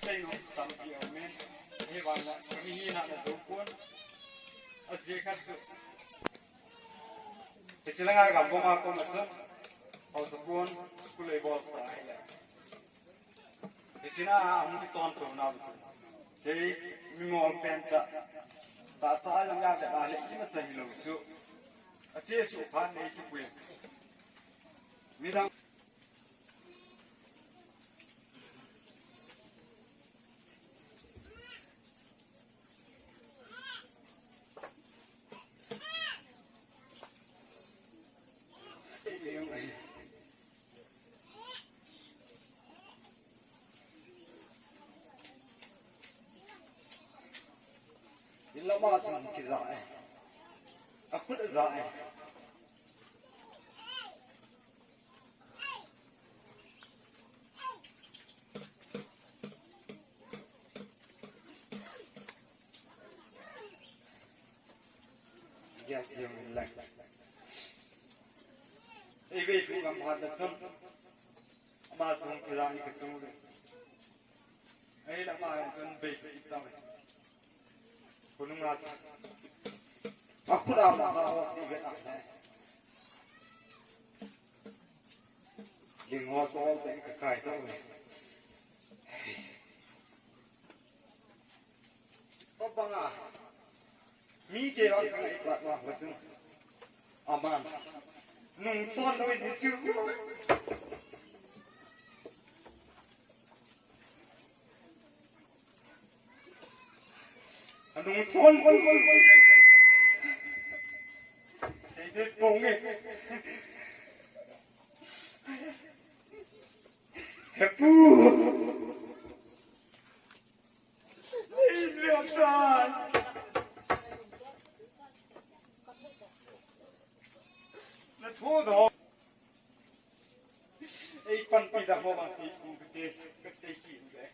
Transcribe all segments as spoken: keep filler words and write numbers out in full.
Seinom tampi aume. Ahivangin kami hina na dopon. Ajeh khat chu, hiche langa gam boma koma chun haosapu school eibolsa ahile, hichea ahung kichon tou nau chu, kei mimol pen tah, tahsa a jong ya vet a le imacha hilou chu, achesuh phat nei kipui. Midang In lama chun kija e. Akhut aja e. Yes, yes, yes. Ei vei thu gam phat le chun, ama chung kija ni kachung le. Ei lama chun vei thu kisa le. Khonunga chu akhut a ma ha ho ti ve a le. Ling ho to te ka kai to le. Ko banga. Mi ke bang ka ngai chat ma ho chu. Aman. Nung ton lo ni chu. Anung ton. Sei de pong e. Hepu. Ei, Leotan. Na thu do. Ei panpi da ho bang ti ku te, ka te ki u de.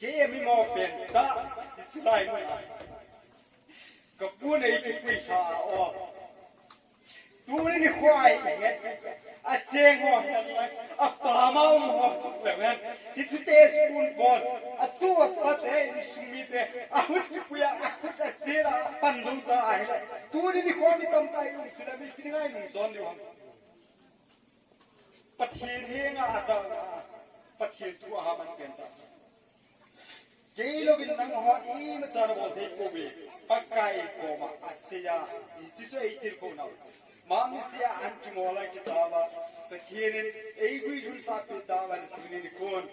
Kei mimo pen tah, ti chulai mo. Ka pu nei ki pui sa o. Tuni nikho a hi, acheng ho, apam a um ho, le ven. Hiche te school bol, atu asa te, insung mite, ahut kipui a, akhut achela, apan dong ta ahile. Tuni nikho mi tamtah i um sila mi kini ngai nung don diu ham. Pathen henga ada, Pathen thu aha man pen ta. Kei louvin nangho imacha nabol thei pouve. Pakai koma aseiya, hiche chu eitilkhou nau. Mamsea an kingol a kitah uva, Pathen in eiguilhunsah peh tauva tuni nikho in.